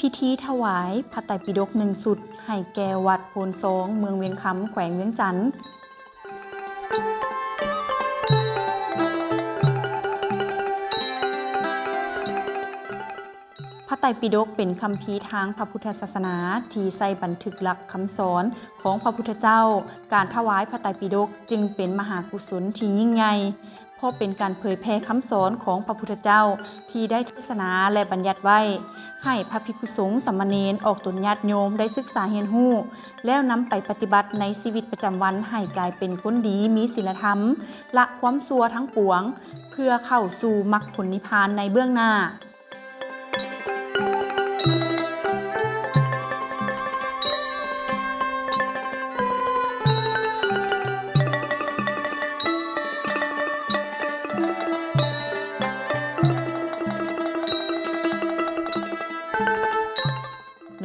ພິທີຖວາຍພະໄຕປິດົກໜຶ່ງຊຸດ ໃຫ້ແກ່ວັດໂພນຊອງ ເມືອງວຽງຄຳ ແຂວງວຽງຈັນ. ພະໄຕປິດົກເປັນຄຳພີທາງພະພຸດທະສາສະໜາ ທີ່ໃຊ້ບັນທຶກຫຼັກຄຳສອນຂອງພະພຸດທະເຈົ້າ. ການຖວາຍພະໄຕປິດົກຈຶ່ງເປັນມະຫາກຸສົນທີ່ຍິ່ງໃຫຍ່ ເພາະເປັນການເຜີຍແຜ່ຄຳສອນຂອງພະພຸດທະເຈົ້າ ທີ່ໄດ້ເທດສະໜາ ແລະ ບັນຍັດໄວ້ ໃຫ້ພະພິກຂຸສົງສາມະເນນ ອອກຕົນຍາດໂຍມ ໄດ້ສຶກສາຮຽນຮູ້ ແລ້ວນຳໄປປະຕິບັດໃນຊີວິດປະຈຳວັນ ໃຫ້ກາຍເປັນຄົນດີມີສີລະທຳ, ລະຄວາມຊົ່ວທັງປວງ ເພື່ອເຂົ້າສູ່ມັກຜົນນິບພານໃນເບື້ອງໜ້າ.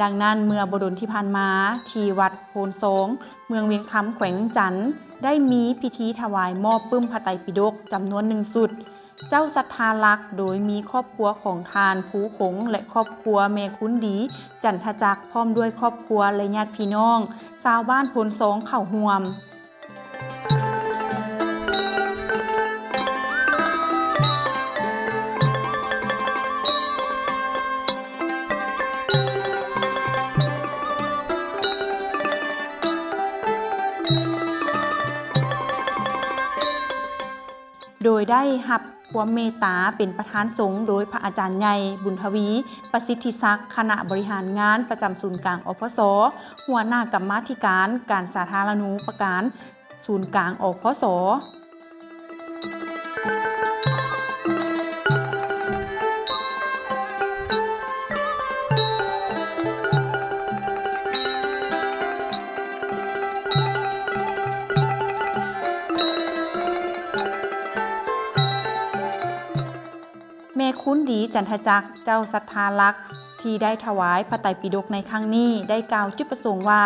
ດັ່ງນັ້ນ, ເມື່ອບໍ່ດົນທີ່ຜ່ານມາ, ທີ່ວັດໂພນຊອງ ເມືອງວຽງຄຳ ແຂວງວຽງຈັນ ໄດ້ມີພິທີຖວາຍມອບປຶ້ມພະໄຕປິດົກຈຳນວນໜຶ່ງຊຸດ, ເຈົ້າສັດທາຫຼັກ ໂດຍມີຄອບຄົວຂອງທ່ານພູຄົງ ແລະ ຄອບຄົວແມ່ຄູນດີ ຈັນທະຈັກ ພ້ອມດ້ວຍຄອບຄົວ ແລະ ຍາດພີ່ນ້ອງຊາວບ້ານໂພນຊອງເຂົ້າຮ່ວມ. ໂດຍໄດ້ຮັບຄວາມເມດຕາເປັນປະທານສົງໂດຍພະອາຈານໃຫຍ່ ບຸນທະວີ ປະສິດທິສັກ ຄະນະບໍລິຫານງານປະຈຳສູນກາງ ອພສ, ຫົວໜ້າກຳມາທິການການສາທາລະນູປະການສູນກາງ ອພສ. ແມ່ຄູນດີ ຈັນທະຈັກ ເຈົ້າສັດທາຫຼັກ ທີ່ໄດ້ຖວາຍພະໄຕປິດົກໃນຄັ້ງນີ້ ໄດ້ກ່າວຈຸດປະສົງວ່າ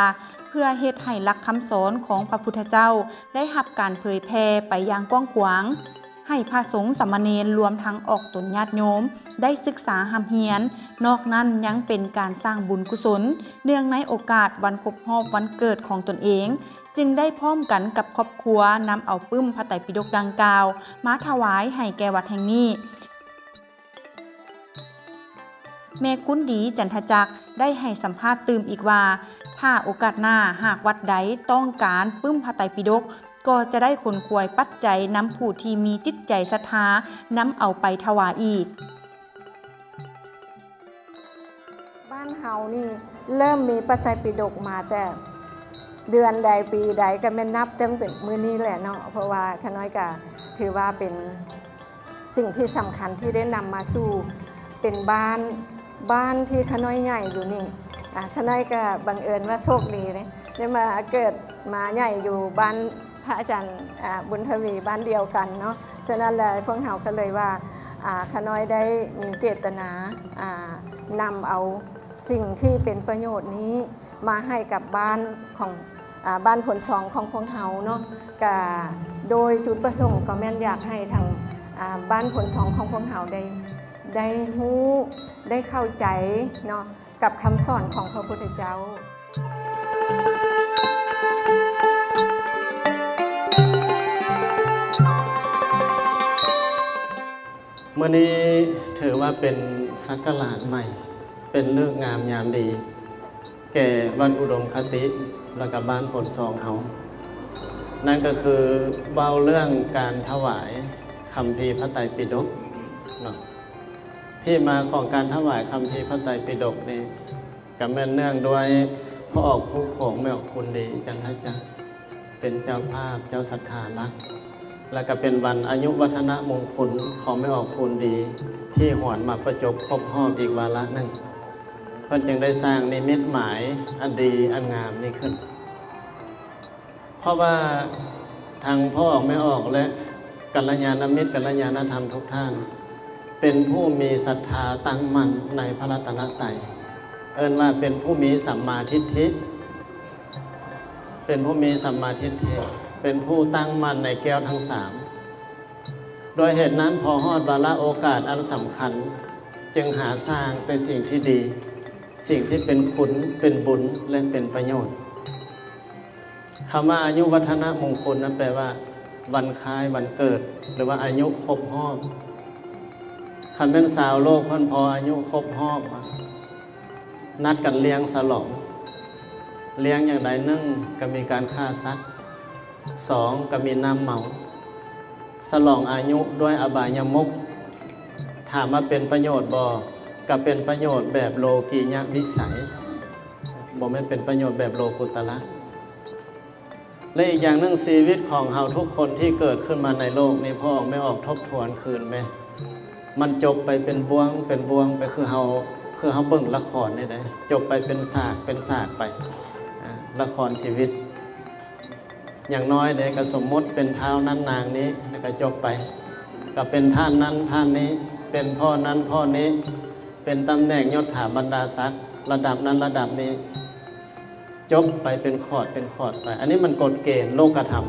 ເພື່ອເຮັດໃຫ້ຫຼັກຄຳສອນຂອງພະພຸດທະເຈົ້າໄດ້ຮັບການເຜີຍແຜ່ໄປຢ່າງກວ້າງຂວາງ, ໃຫ້ພະສົງສາມະເນນ ລວມທັງອອກຕົນຍາດໂຍມ ໄດ້ສຶກສາຮ່ຳຮຽນ, ນອກນັ້ນຍັງເປັນການສ້າງບຸນກຸສົນ ເນື່ອງໃນໂອກາດວັນຄົບຮອບວັນເກີດຂອງຕົນເອງ, ຈຶ່ງໄດ້ພ້ອມກັນກັບຄອບຄົວນຳເອົາປຶ້ມພະໄຕປິດົກດັ່ງກ່າວມາຖວາຍໃຫ້ແກ່ວັດແຫ່ງນີ້. ແມ່ຄູນດີ ຈັນທະຈັກ ໄດ້ໃຫ້ສຳພາດຕື່ມອີກວ່າ ຖ້າໂອກາດໜ້າຫາກວັດໃດຕ້ອງການປຶ້ມພະໄຕປິດົກ ກໍຈະໄດ້ຂົນຂວາຍປັດໄຈນຳຜູ້ທີ່ມີຈິດໃຈສັດທານຳເອົາໄປຖວາຍອີກ. ບ້ານເຮົານີ້ເລີ່ມມີພະໄຕປິດົກມາແຕ່ເດືອນໃດປີໃດ ກໍແມ່ນນັບຕັ້ງແຕ່ມື້ນີ້ແຫຼະເນາະ ເພາະວ່າຂ້ານ້ອຍກໍຖືວ່າເປັນສິ່ງທີ່ສຳຄັນທີ່ໄດ້ນຳມາສູ່ເປັນບ້ານ ບ້ານທີ່ຂ້ານ້ອຍໃຫຍ່ຢູ່ນີ້. ອາ ຂ້ານ້ອຍກໍບັງເອີນວ່າໂຊກດີເດ້ ໄດ້ມາເກີດມາໃຫຍ່ຢູ່ບ້ານ ພະອາຈານ ອາ ບຸນທະວີ ບ້ານດຽວກັນເນາະ. ສະນັ້ນແລ້ວ ພວກເຮົາກໍເລີຍວ່າ ອາ ຂ້ານ້ອຍໄດ້ມີເຈດຕະນາ ອາ ນຳເອົາສິ່ງທີ່ເປັນປະໂຫຍດນີ້ມາໃຫ້ກັບບ້ານຂອງ ອາ ບ້ານໂພນຊອງຂອງພວກເຮົາເນາະ. ກະໂດຍຈຸດປະສົງກໍແມ່ນຢາກໃຫ້ທາງ ອາ ບ້ານໂພນຊອງຂອງພວກເຮົາໄດ້ ໄດ້ຮູ້ ໄດ້ເຂົ້າໃຈເນາະ ກັບຄຳສອນຂອງພະພຸດທະເຈົ້າ. ມື້ນີ້ຖືວ່າເປັນສັກກະລາດໃໝ່ ເປັນເລີກງາມຍາມດີ ແກ່ວັດອຸດົມຄະຕິ ແລະ ກະບ້ານໂພນຊອງເຮົາ. ນັ້ນກໍຄືເວົ້າເລື່ອງການຖວາຍຄຳພີພະໄຕປິດົກເນາະ. ທີ່ມາຂອງການຖວາຍຄຳພີພະໄຕປິດົກນີ້ ກໍແມ່ນເນື່ອງດ້ວຍພໍ່ອອກຄູ່ຂອງແມ່ອອກຄູນດີ ຈັນທະຈັກ ເປັນເຈົ້າພາບເຈົ້າສັດທາຫຼັກ ແລະ ກໍເປັນວັນອາຍຸວັດທະນະມົງຄຸນຂອງແມ່ອອກຄູນດີ ທີ່ຫວນມາປະຈົບຄົບຮອບອີກວາລະໜຶ່ງ. ເພິ່ນຈຶ່ງໄດ້ສ້າງນິມິດໝາຍອັນດີອັນງາມນີ້ຂຶ້ນ. ເພາະວ່າທັງພໍ່ອອກແມ່ອອກ ແລະ ກັນລະຍານະມິດ ກັນລະຍານະທຳທຸກທ່ານ ເປັນຜູ້ມີສັດທາຕັ້ງໝັ້ນໃນພະລັດຕະນະໄຕ, ເອີ້ນວ່າເປັນຜູ້ມີສຳມາທິດຖິ, ເປັນຜູ້ມີສຳມາທິດຖິ, ເປັນຜູ້ຕັ້ງໝັ້ນໃນແກ້ວທັງສາມ. ດ້ວຍເຫດນັ້ນ, ພໍຮອດວາລະໂອກາດອັນສຳຄັນ, ຈຶ່ງຫາສ້າງແຕ່ສິ່ງທີ່ດີ, ສິ່งที่เป็นคุณ เป็นบุญ และเป็นประโยชน์ คำว่าอายุวัฒนมงคลนั้นแปลว่า วันคล้ายวันเกิด หรือว่าอายุครบรอบ คันแม่นชาวโลกเพิ่นพออายุครบรอบ นัดกันเลี้ยงฉลอง เลี้ยงอย่างใด หนึ่ง ก็มีการฆ่าสัตว์ สอง ก็มีน้ำเมา ฉลองอายุด้วยอบายมุข ถามว่าเป็นประโยชน์บ่ ก็เป็นประโยชน์แบบโลกียวิสัย บ่แม่นเป็นประโยชน์แบบโลกุตระ และอีกอย่างหนึ่ง ชีวิตของเฮาทุกคนที่เกิดขึ้นมาในโลกนี้ พ่อออกแม่ออกทบทวนคืนแม่ มันจบไปเป็นบ่วง เป็นบ่วงไป คือเฮา คือเฮาเบิ่งละครนี่เด้ จบไปเป็นฉาก เป็นฉากไป อ่า ละครชีวิต อย่างน้อยเด้ ก็สมมุติเป็นท้าวนั้นนางนี้ แล้วก็จบไป ก็เป็นท่านนั้นท่านนี้ เป็นพ่อนั้นพ่อนี้ เป็นตำแหน่งยศถาบรรดาศักดิ์ ระดับนั้นระดับนี้ จบไปเป็นขอดเป็นขอดไป อันนี้มันกฎเกณฑ์โลกธรรม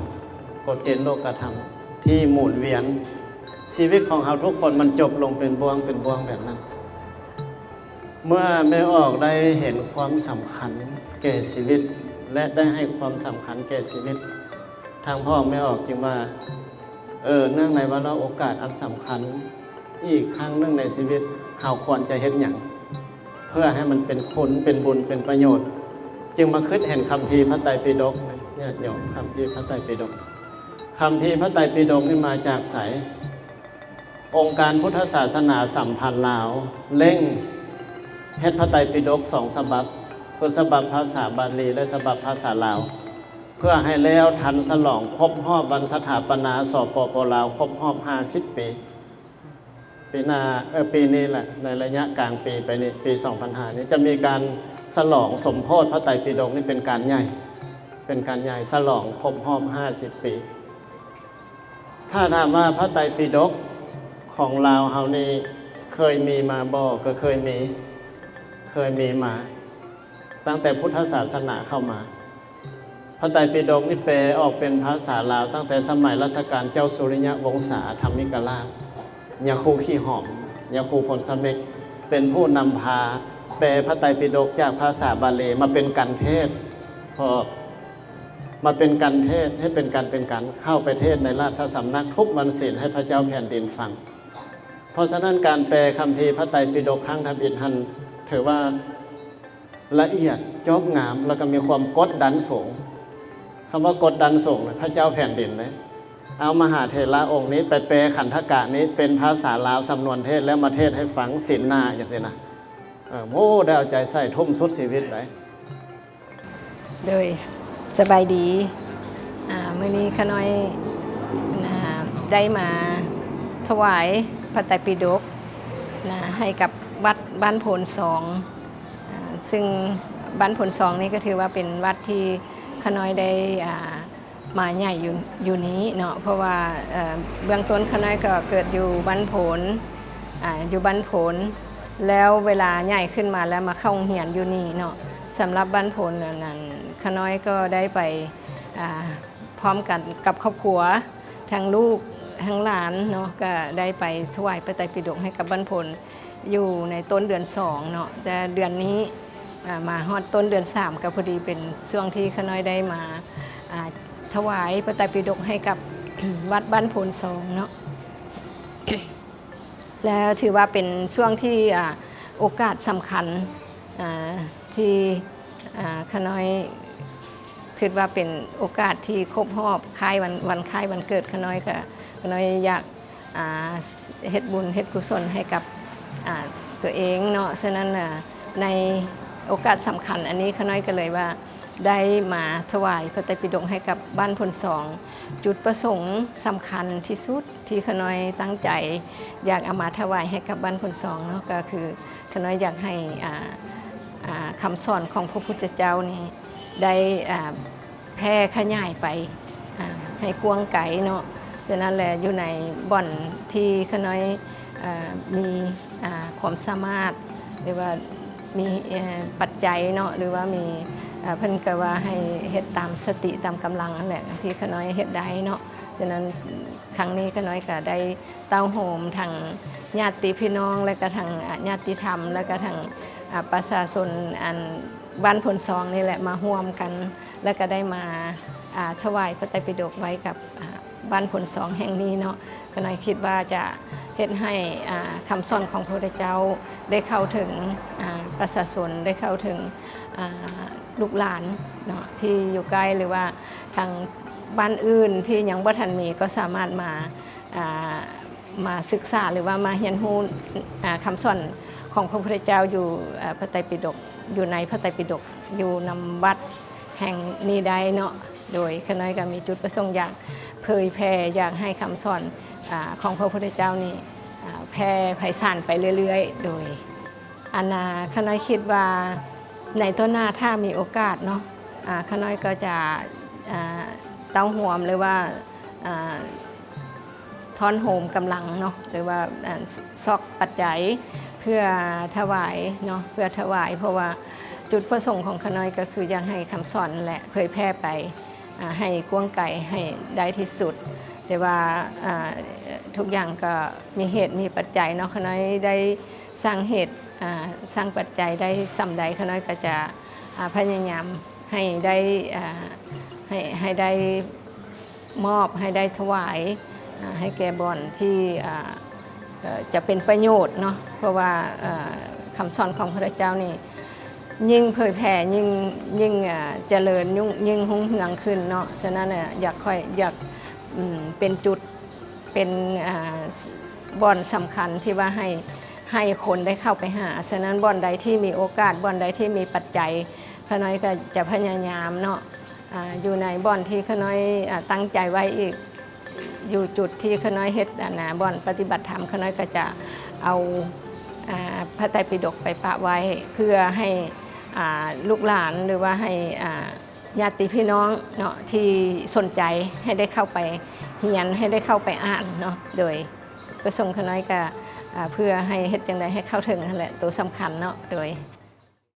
กฎเกณฑ์โลกธรรมที่หมุนเวียน ชีวิตของเฮาทุกคนมันจบลงเป็นบ่วงเป็นบ่วงแบบนั้น เมื่อแม่ออกได้เห็นความสำคัญแก่ชีวิต และได้ให้ความสำคัญแก่ชีวิต ทางพ่อแม่ออกจึงว่า เออ เนื่องในวาระโอกาสอันสำคัญอีกครั้งหนึ่งในชีวิต เฮาควรจะเฮ็ดหยัง เพื่อให้มันเป็นคุณ เป็นบุญ เป็นประโยชน์ จึงมาคิดเห็นคัมภีร์พระไตรปิฎก ญาติโยม คัมภีร์พระไตรปิฎก คัมภีร์พระไตรปิฎกนี่มาจากไส องค์การพุทธศาสนาสัมพันธ์ลาว เร่งเฮ็ดพระไตรปิฎกสองฉบับ คือฉบับภาษาบาลี และฉบับภาษาลาว เพื่อให้แล้วทันฉลองครบรอบวันสถาปนา สปป ลาว ครบรอบห้าสิบปี ปีหน้า เอ่อ ปีนี้แหละ ในระยะกลางปีไปนี้ ปีสองพันห้านี้ จะมีการฉลองสมโภชพระไตรปิฎกนี่เป็นการใหญ่ เป็นการใหญ่ ฉลองครบรอบห้าสิบปี ถ้าถามว่าพระไตรปิฎกของลาวเฮานี่เคยมีมาบ่ ก็เคยมี เคยมีมา ตั้งแต่พุทธศาสนาเข้ามา พระไตรปิฎกนี่แปลออกเป็นภาษาลาวตั้งแต่สมัยรัชกาลเจ้าสุริยวงศาธรรมิกราช ยาคูขี้หอม ยาคูพลสเม็ก เป็นผู้นำพาแปลพระไตรปิฎกจากภาษาบาลีมาเป็นกันเทศน์ พอมาเป็นกันเทศน์ ให้เป็นกันเป็นกัน เข้าไปเทศน์ในราชสำนักทุกวันศีลให้พระเจ้าแผ่นดินฟัง เพราะฉะนั้นการแปลคัมภีร์พระไตรปิฎกครั้งทำอิฐหั่น ถือว่าละเอียดจบงาม แล้วก็มีความกดดันสูง คำว่ากดดันสูงนะ พระเจ้าแผ่นดินเลย เอามหาเถระองค์นี้ไปแปลขันธกะนี้เป็นภาษาลาวสำนวนเทศน์ แล้วมาเทศน์ให้ฟังศีลหน้าจั่งซี้นะ เออ โอ้ ได้เอาใจใส่ทุ่มสุดชีวิตเลย โดย สบายดี อ่า มื้อนี้ข้าน้อย อ่า ได้มาถวายพระไตรปิฎก นะ ให้กับวัดบ้านโพนสอง อ่า ซึ่งบ้านโพนสองนี่ก็ถือว่าเป็นวัดที่ข้าน้อยได้ อ่า มาใหญ่อยู่ อยู่นี้เนาะ เพราะว่า เอ่อ เบื้องต้นข้าน้อยก็เกิดอยู่บ้านโพน อ่า อยู่บ้านโพน แล้วเวลาใหญ่ขึ้นมาแล้วมาเข้าโรงเรียนอยู่นี่เนาะ สำหรับบ้านโพนอันนั้น ข้าน้อยก็ได้ไป อ่า พร้อมกันกับครอบครัว ทั้งลูกทั้งหลานเนาะ ก็ได้ไปถวายพระไตรปิฎกให้กับบ้านโพน อยู่ในต้นเดือนสองเนาะ แต่เดือนนี้ อ่า มาฮอดต้นเดือนสาม ก็พอดีเป็นช่วงที่ข้าน้อยได้มา อ่า ถวายพระไตรปิฎกให้กับ วัดบ้านโพนสองเนาะ แล้วถือว่าเป็นช่วงที่ อ่า โอกาสสำคัญ อ่า ที่ อ่า ข้าน้อยคิดว่าเป็นโอกาสที่ครบรอบคล้ายวัน วันคล้ายวันเกิดข้าน้อย ก็ข้าน้อยอยาก อ่า เฮ็ดบุญเฮ็ดกุศลให้กับ อ่า ตัวเองเนาะ ฉะนั้น อ่า ในโอกาสสำคัญอันนี้ข้าน้อยก็เลยว่าได้มาถวายพระไตรปิฎกให้กับบ้านโพนสอง จุดประสงค์สำคัญที่สุดที่ข้าน้อยตั้งใจอยากเอามาถวายให้กับบ้านโพนสองเนาะ ก็คือข้าน้อยอยากให้ อ่า อ่า คำสอนของพระพุทธเจ้านี้ได้ อ่า แพร่ขยายไป อ่า ให้กว้างไกลเนาะ ฉะนั้นแหละอยู่ในบ่อนที่ข้าน้อย เอ่อ มี อ่า ความสามารถ หรือว่ามี เอ่อ ปัจจัยเนาะ หรือว่ามี เอ่อ เพิ่นก็ว่าให้เฮ็ดตามสติตามกำลังนั่นแหละ ที่ข้าน้อยเฮ็ดได้เนาะ ฉะนั้นครั้งนี้ข้าน้อยก็ได้เต้าโฮมทั้งญาติพี่น้อง และก็ทั้ง อ่า ญาติธรรม และก็ทั้ง ອ່າ ປະຊາຊົນອັນບ້ານໂພນຊອງນີ້ແຫຼະ ມາຮ່ວມກັນ ແລ້ວກໍໄດ້ມາ ອ່າ ຖວາຍພະໄຕປິດົກໄວ້ກັບ ອ່າ ບ້ານໂພນຊອງແຫ່ງນີ້ເນາະ. ຂະນ້ອຍຄິດວ່າຈະເຮັດໃຫ້ ອ່າ ຄຳສອນຂອງພະພຸດທະເຈົ້າໄດ້ເຂົ້າເຖິງ ອ່າ ປະຊາຊົນ ໄດ້ເຂົ້າເຖິງ ອ່າ ລູກຫຼານເນາະ ທີ່ຢູ່ໃກ້ຫຼືວ່າທາງບ້ານອື່ນທີ່ຍັງບໍ່ທັນມີ ກໍສາມາດມາ ອ່າ ມາສຶກສາ ຫຼືວ່າມາຮຽນຮູ້ ອ່າ ຄຳສອນຂອງພະພຸດທະເຈົ້າຢູ່ ອ່າ ພະໄຕປິດົກ ຢູ່ໃນພະໄຕປິດົກ ຢູ່ນຳວັດແຫ່ງນີ້ໄດ້ເນາະ. ໂດຍຂະນ້ອຍກໍມີຈຸດປະສົງຢາກເຜີຍແຜ່ ຢາກໃຫ້ຄຳສອນ ອ່າ ຂອງພະພຸດທະເຈົ້ານີ້ ອ່າ ແຜ່ໄພສານໄປເລື້ອຍໆ. ໂດຍ ອັນນ່າ ຂະນ້ອຍຄິດວ່າໃນຕໍ່ໜ້າຖ້າມີໂອກາດເນາະ ອາ ຂະນ້ອຍກໍຈະ ອາ ເຕົ້າໂຮມ ຫຼືວ່າ ອາ ທ້ອນໂຮມກຳລັງເນາະ ຫຼືວ່າ ອາ ຊອກປັດໄຈເພື່ອຖວາຍເນາະ ເພື່ອຖວາຍ ເພາະວ່າຈຸດປະສົງຂອງຂະນ້ອຍກໍຄືຢາກໃຫ້ຄຳສອນນັ້ນແຫຼະເຜີຍແຜ່ໄປ ອາ ໃຫ້ກວ້າງໄກໃຫ້ໄດ້ທີ່ສຸດ ແຕ່ວ່າ ອາ ທຸກຢ່າງກໍມີເຫດມີປັດໄຈເນາະ ຂະນ້ອຍໄດ້ ສ້າງເຫດ ອາ ສ້າງປັດໄຈໄດ້ສ່ຳໃດ ຂະນ້ອຍກໍຈະ ອາ ພະຍາຍາມໃຫ້ໄດ້ ອາ ໃຫ້ ໃຫ້ໄດ້ມອບ ໃຫ້ໄດ້ຖວາຍ ອາ ໃຫ້ແກ່ບ່ອນທີ່ ອາ ເອີ ຈະເປັນປະໂຫຍດເນາະ ເພາະວ່າ ເອີ ຄຳສອນຂອງພະເຈົ້ານີ້ ຍິ່ງເຜີຍແຜ່ ຍິ່ງ ຍິ່ງ ອາ ຈະເລີນ ຍິ່ງ ຍິ່ງຮຸ່ງເຮືອງຂຶ້ນເນາະ. ສະນັ້ນ ອາ ຢາກ ຂ້ອຍຢາກ ອາ ເປັນຈຸດ ເປັນ ອາ ບ່ອນສຳຄັນທີ່ວ່າໃຫ້ ໃຫ້ຄົນໄດ້ເຂົ້າໄປຫາ. ສະນັ້ນ ບ່ອນໃດທີ່ມີໂອກາດ ບ່ອນໃດທີ່ມີປັດໄຈ ຂ້ານ້ອຍກໍຈະພະຍາຍາມເນາະ ອາ ຢູ່ໃນບ່ອນທີ່ຂ້ານ້ອຍ ອາ ຕັ້ງໃຈໄວ້ອີກ ຢູ່ຈຸດທີ່ຂ້ານ້ອຍເຮັດ ອັນນ່າ ບ່ອນປະຕິບັດທຳ ຂ້ານ້ອຍກໍຈະເອົາ ອາ ພະໄຕປິດົກໄປປະໄວ້ ເພື່ອໃຫ້ ອາ ລູກຫຼານ ຫຼືວ່າໃຫ້ ອາ ຍາດຕິພີ່ນ້ອງເນາະ ທີ່ສົນໃຈໃຫ້ໄດ້ເຂົ້າໄປຮຽນ ໃຫ້ໄດ້ເຂົ້າໄປອ່ານເນາະ. ໂດຍປະສົງຂ້ານ້ອຍກະ ອາ ເພື່ອໃຫ້ເຮັດຈັ່ງໃດໃຫ້ເຂົ້າເຖິງຫັ້ນແຫຼະ ໂຕສຳຄັນເນາະ. ໂດຍ